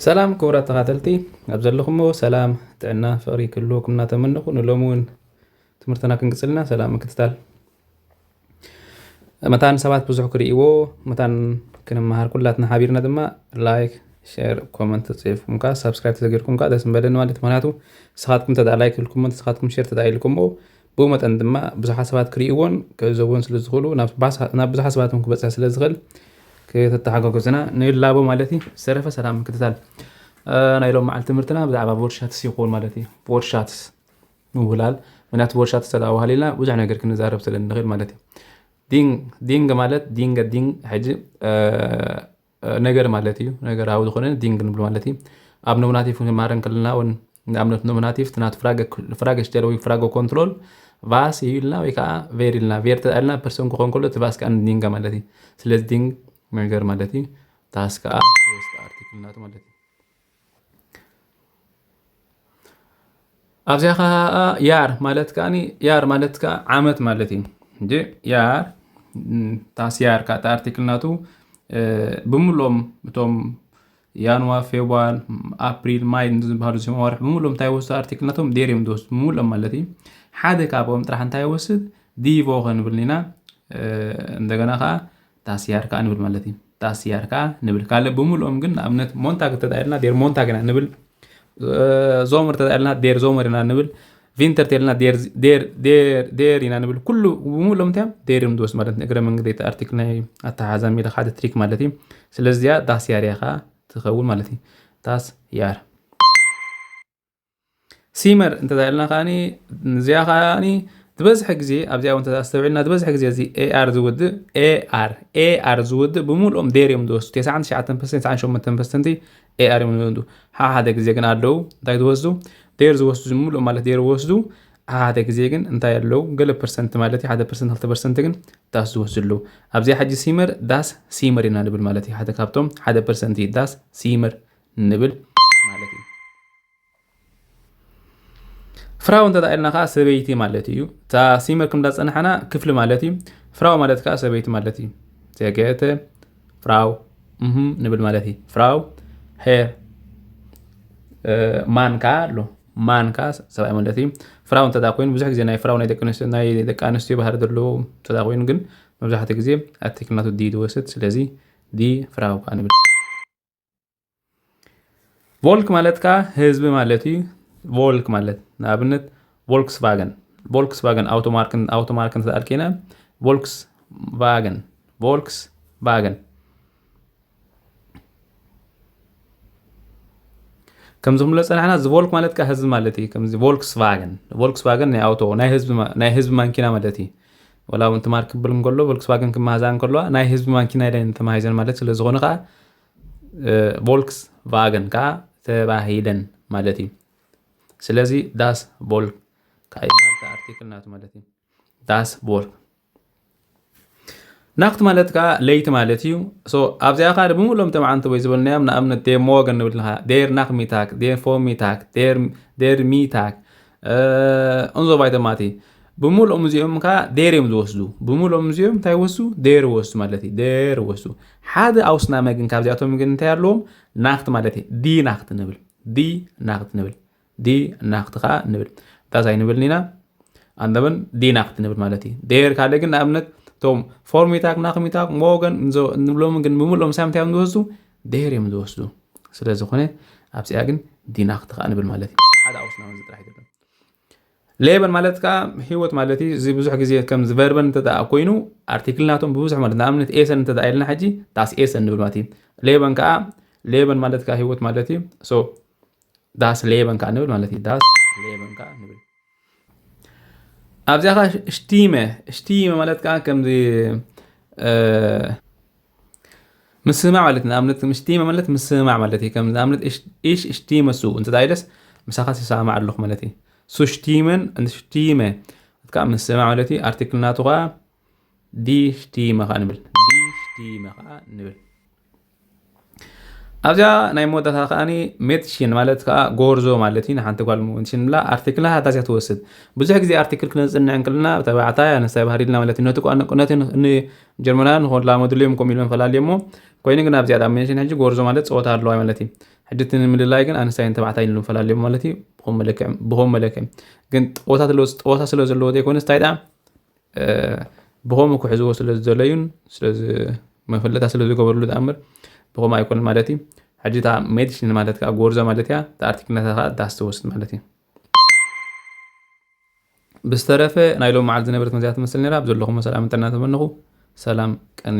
ሰላም ክቡራት ተኻተልቲ፣ ኣብ ዘለኹሞ ሰላም፣ ጥዕና፣ ፍቕሪ ክህልወኩም እናተመነኹ፣ ንሎሚ እውን ትምህርትና ክንቅጽልና ሰላም ምክትታል። መታን ሰባት ብዙሕ ክርእይዎ፣ መታን ክንመሃር ኩላትና ሓቢርና ድማ ላይክ፣ ሼር፣ ኮመንት ተጽሒፍኩም ከኣ ሳብስክራይብ ተዘገርኩም ከኣ ደስ ምበለኒ ማለት እዩ። ምኽንያቱ ንስኻትኩም እንተ ደኣ ላይክ ኢልኩሞ፣ ንስኻትኩም ሼር እንተ ደኣ ኢልኩሞ፣ ብኡ መጠን ድማ ብዙሓት ሰባት ክርእይዎን ክዕዘብዎን ስለ ዝኽእሉ ናብ ባሳ-፣ ናብ ብዙሓት ሰባት እውን ክበጽሕ ስለ ዝኽእል ክተተሓጋገዙና ንላቦ ማለት እዩ። ዝተረፈ ሰላም ምክትታል። እ፣ ናይ ሎም መዓልቲ ትምህርትና ብዛዕባ ቮርሻትስ ይኸውን ማለት እዩ። ቮርሻትስ ምውላል፣ ምክንያቱ ቮርሻትስ ተደኣ ወሃሊልና ብዙሕ ነገር ክንዛረብ ስለ ንኽእል ማለት እዩ። ዲንግ፣ ዲንግ ማለት ዲንገ ዲንግ ሕጂ፣ እ፣ እ፣ ነገር ማለት እዩ። ነገራዊ ዝኾነ ዲንግ ንብሎ ማለት እዩ። ኣብ ኖሚናቲቭ ክንማረ እንከለና እውን ንኣብነት ኖሚናቲቭ እቲ ናቱ ፍራገ-፣ ፍራገ ሽተለ ወይ ፍራገ ኮንትሮል ቫስ እዩ ኢልና ወይ ከዓ ቬር ኢልና። ቬር ተዳልና ፐርሰን ክኾን ከሎ እቲ ቫስ ከዓ ዲንገ ማለት እዩ። ስለዚ ዲንግ ነገር ማለት እዩ። ዳስ ከዓ ውስጥ ኣርቲክል ናቱ ማለት እዩ። ኣብዚኣ ኸዓ ያር ማለት ከዓኒ፣ ያር ማለት ከዓ ዓመት ማለት እዩ። እንጂ ያር፣ ም፣ ታስ ያር ከኣ እቲ ኣርቲክል ናቱ፣ እ፣ ብምሉኦም እቶም ያንዋር፣ ፌብሩዋር፣ ኣፕሪል፣ ማይ ዝበሃሉ እዚኦም ኣዋርሕ ብምሉኦም እንታይ ወስዱ ኣርቲክል ናቶም ዴር እዮም ዝወስዱ ብምሉኦም ማለት እዩ። ሓደ ካብኦም ጥራሕ እንታይ ይወስድ? ዲቮ ከንብል ኢና። እ፣ እንደገና ከኣ ዳስ ያር ከኣ ንብል ማለት እዩ። ዳስ ያር ከኣ ንብል። ካልእ ብምሉኦም ግን ንኣብነት ሞንታግ እንተ ኢልና ዴር ሞንታግ ኢና ንብል። እ፣ ዞመር እንተ ኢልና ዴር ዞመር ኢና ንብል። ቪንተር እንተ ኢልና ዴር፣ ዴር፣ ዴር፣ ዴር ኢና ንብል። ኩሉ ብምሉኦም እንታይ እዮም? ዴር እዮም ዝወስድ ማለት እዩ። እግረ መንገዲ እቲ ኣርቲክል ናይ ኣተሓሕዛ ሜላ ሓደ ትሪክ ማለት እዩ። ስለዚ እዚኣ ዳስ ያር እያ ከኣ ትኸውን ማለት እዩ። ዳስ ያር። ሲመር እንተ ኢልና ከዓኒ፣ እዚኣ ከዓኒ ዝበዝሐ ግዜ፣ ኣብዚኣ እውን እንተ ኣስተውዒልና፣ ዝበዝሐ ግዜ እዚ ኤኣር ዝውድእ፣ ኤኣር፣ ኤኣር ዝውድእ ብምሉኦም ዴር እዮም ዝወስዱ። ተስዓን ትሽዓተን ፐርሰንት፣ ተስዓን ሸሞንተን ፐርሰንት ኤኣር እዮም ዝወስዱ። ሓደ ሓደ ግዜ ግን ኣለዉ፣ እንታይ ዝወስዱ? ዴር ዝወስዱ፣ ብምሉኦም ማለት ዴር ዝወስዱ። ሓደ ሓደ ግዜ ግን እንታይ ኣለዉ? ገለ ፐርሰንት ማለት እዩ፣ ሓደ ፐርሰንት፣ ክልተ ፐርሰንት ግን ዳስ ዝወስዱ ኣለዉ። ኣብዚኣ ሕጂ ሲመር፣ ዳስ ሲመር ኢና ንብል ማለት እዩ። ሓደ ካብቶም ሓደ ፐርሰንት እዩ ዳስ ሲመር ንብል ማለት እዩ። ፍራው እንተ ኢልና ከኣ ሰበይቲ ማለት እዩ። እታ ሲመር ከም እንዳጸናሕና ክፍሊ ማለት እዩ። ፍራው ማለት ከኣ ሰበይቲ ማለት እዩ። ዜገተ ፍራው፣ እህ፣ ንብል ማለት እዩ። ፍራው ሄር፣ እ፣ ማን ከኣ ኣሎ። ማን ከኣ ሰብኣይ ማለት እዩ። ፍራው እንተ ደኣ ኮይኑ፣ ብዙሕ ግዜ ናይ ፍራው ናይ ደቂ ኣንስትዮ፣ ናይ ደቂ ኣንስትዮ ባህሪ ዘለዎ እንተ ደኣ ኮይኑ፣ ግን መብዛሕትኡ ግዜ ኣርቲክል ናቱ ዲ ዝወስድ። ስለዚ ዲ ፍራው ከኣ ንብል። ቮልክ ማለት ከኣ ህዝቢ ማለት እዩ። ቮልክ ማለት ንኣብነት ቮልክስቫገን፣ ቮልክስቫገን ኣውቶማርክን፣ ኣውቶማርክን ተኣልኪና ቮልክስቫገን፣ ቮልክስቫገን ከምዚ ክንብሎ ጸናሕና። እዚ ቮልክ ማለት ከኣ ህዝቢ ማለት እዩ። ከምዚ ቮልክስቫገን፣ ቮልክስቫገን ናይ ኣውቶ፣ ናይ ህዝቢ ማ-፣ ናይ ህዝቢ ማንኪና ማለት እዩ። ወላ እውን ትማር ክብል እንከሎ፣ ቮልክስቫገን ክመሃዛ እንከለዋ ናይ ህዝቢ ማንኪና ኢለን ተማሂዘን ማለት ስለ ዝኾነ ከኣ፣ እ፣ ቮልክስቫገን ከኣ ተባሂለን ማለት እዩ። ስለዚ ዳስ ቮልክ ከኣ ይበሃል፣ እቲ ኣርቲክል ናቱ ማለት እዩ። ዳስ ቮልክ። ናክት ማለት ከኣ ለይቲ ማለት እዩ። ሶ ኣብዚኣ ከኣ ብምሉኦም ተማዓንቲ ወይ ዝበልናዮም፣ ንኣብነት ዴር ሞርገን ንብል ከኣ፣ ዴር ናክሚታክ፣ ዴር ፎርሚታክ፣ ዴር፣ ዴር ሚታክ፣ እ፣ እንዞ ቫይተማቲ። ብምሉኦም እዚኦም ከኣ ዴር እዮም ዝወስዱ። ብምሉኦም እዚኦም እንታይ ይወስዱ? ዴር ይወስዱ ማለት እዩ። ዴር ይወስዱ። ሓደ ኣውስናመ ግን ካብዚኣቶም ግን እንታይ ኣለዎም? ናክት ማለት እዩ። ዲ ናክት ንብል። ዲ ናክት ንብል። ዲ ናክት ከኣ ንብል። ዳስ ኣይንብልን ኢና። ኣንደበን ዲ ናክት ንብል ማለት እዩ። ዴር ካልእ ግን ንኣብነት እቶም ፎርሚታክ፣ ናክሚታክ፣ ሞርገን እንዞ ንብሎም ግን ብምሉኦም ሳይ እንታይ እዮም ዝወስዱ? ዴር እዮም ዝወስዱ። ስለ ዝኾነ ኣብዚኣ ግን ዲ ናክት ከኣ ንብል ማለት እዩ። ሓደ ኣውስናመ እዚ ጥራሕ እዩ ዘሎ። ሌበን ማለት ከኣ ህይወት ማለት እዩ። እዚ ብዙሕ ግዜ ከም ቨርበን እንተ ደኣ ኮይኑ ኣርቲክል ናቶም ብብዙሕ ማለት ንኣብነት ኤሰን እንተ ደኣ ኢልና ሕጂ ዳስ ኤሰን ንብል ማለት እዩ። ሌበን ከኣ፣ ሌበን ማለት ከኣ ህይወት ማለት እዩ። ሶ ዳስ ሌበን ከኣ ንብል ማለት እዩ። ዳስ ሌበን ከኣ ንብል። ኣብዚኣ ከኣ ሽቲመ፣ ሽቲመ ማለት ከኣ ከምዚ፣ እ፣ ምስማዕ ማለት እዩ። ንኣብነት ሽቲመ ማለት ምስማዕ ማለት እዩ። ከም ንኣብነት እሽ-፣ እሽ ሽቲመ ሱ እንተ ደኣ ኢለስ ምሳኻ ይሰማማዕ ኣለኹ ማለት እዩ። ሱ ሽቲመን፣ ሽቲመ ከኣ ምስማዕ ማለት እዩ። ኣርቲክል ናቱ ከኣ ዲ ሽቲመ ከኣ ንብል። ዲ ሽቲመ ከኣ ንብል። ኣብዚኣ ናይ መወዳእታ ከኣኒ ሜትሽን ማለት ከኣ ጎርዞ ማለት እዩ። ንሓንቲ ጓል ሜትሽን ንብላ። ኣርቲክላ ዳስ እያ ትወስድ። ብዙሕ ግዜ ኣርቲክል ክነጽንዕ እንክልና ተባዕታይ ኣነስታይ ባህሪ ኢልና ማለት እዩ። ነቲ ቋን-፣ ነቲ ን-፣ ንጀርመናውያን ንኾን ላመዱልዮም ከምኡ ኢሎም ፈላልዮሞ። ኮይኑ ግን ኣብዚኣ ዳብ ሜንሽን ሕጂ ጎርዞ ማለት ጸወታ ኣለዋ ማለት እዩ። ሕጂ እቲ ንምልላይ ግን ኣንስታይን ተባዕታይ ንፈላልዮም ማለት እዩ። ብኸም መለክዕ ግን ጠወታ ስለ ዘለዎ ዘይኮነስ እንታይ ደኣ ብኸምኡ ክሕዝዎ ስለ ዝደለዩን ስለዚ መፈለጣ ስለ ዝገበርሉ ተኣምር ብኸምኡ ኣይኮን ማለት እዩ። ሕጂ እታ ሜዲሽን ማለት ከዓ ጎርዞ ማለት እያ። እታ ኣርቲክልነታ ከዓ ዳስ ትወስድ ማለት እዩ። ብዝተረፈ ናይ ሎም መዓልቲ ዝነበረት መዚያ ትመስል ነራ። ብዘለኹም ሰላም ጥዕና ተመንኹ። ሰላም ቀኒ።